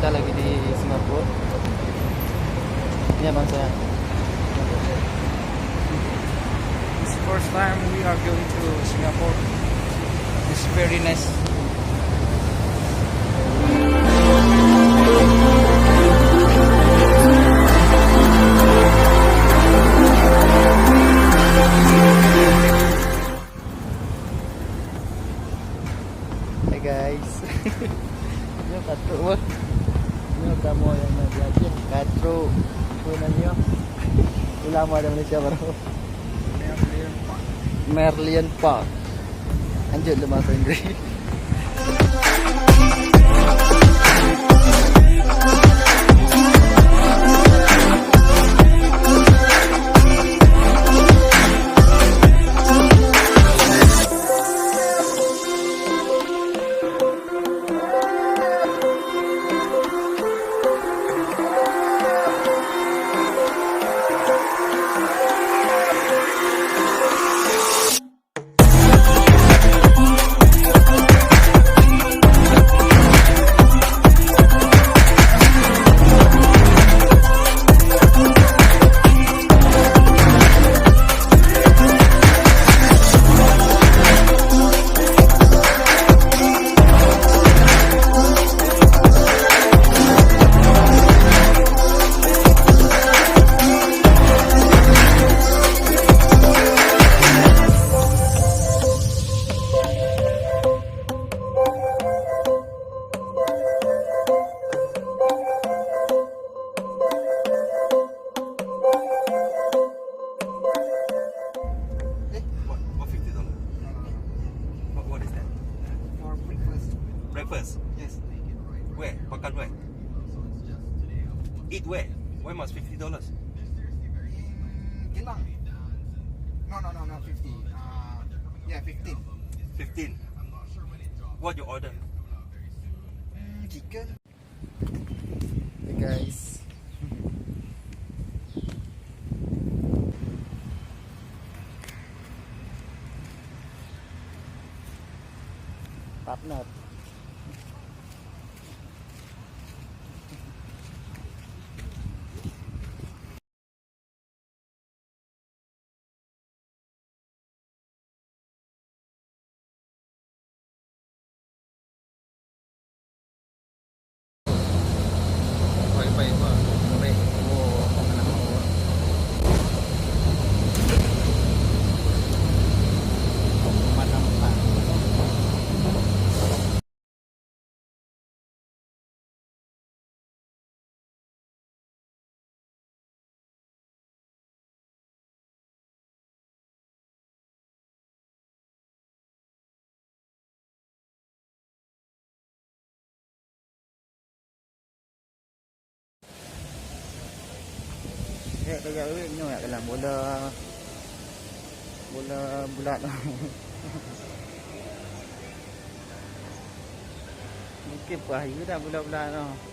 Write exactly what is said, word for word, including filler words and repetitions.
Kita lagi di Singapura. Ini abang saya. It's first time we are going to Singapore. It's very nice. Hai guys. Nyoe ka trok wah. Nyoe kamoe nyang na di Aceh ka trok. Peue nan nyoe? Ulama di Malaysia baroe. Merlion Park. Lanjut lé bahasa Inggris. Eh, what? What fifty dollar? What, what is that? For breakfast. Breakfast? Yes. Where? Makan where? Eat where? Why must fifty dollars? In Geylang. No, no, no, no, fifty. Uh, yeah, fifteen. Fifteen. What you order? Mm, chicken. Hey guys. Partner. Nyoe, tajak ureueng nyoe jak keulang bola, bola bulat. Mungkin peuahi dah bola bulat tu.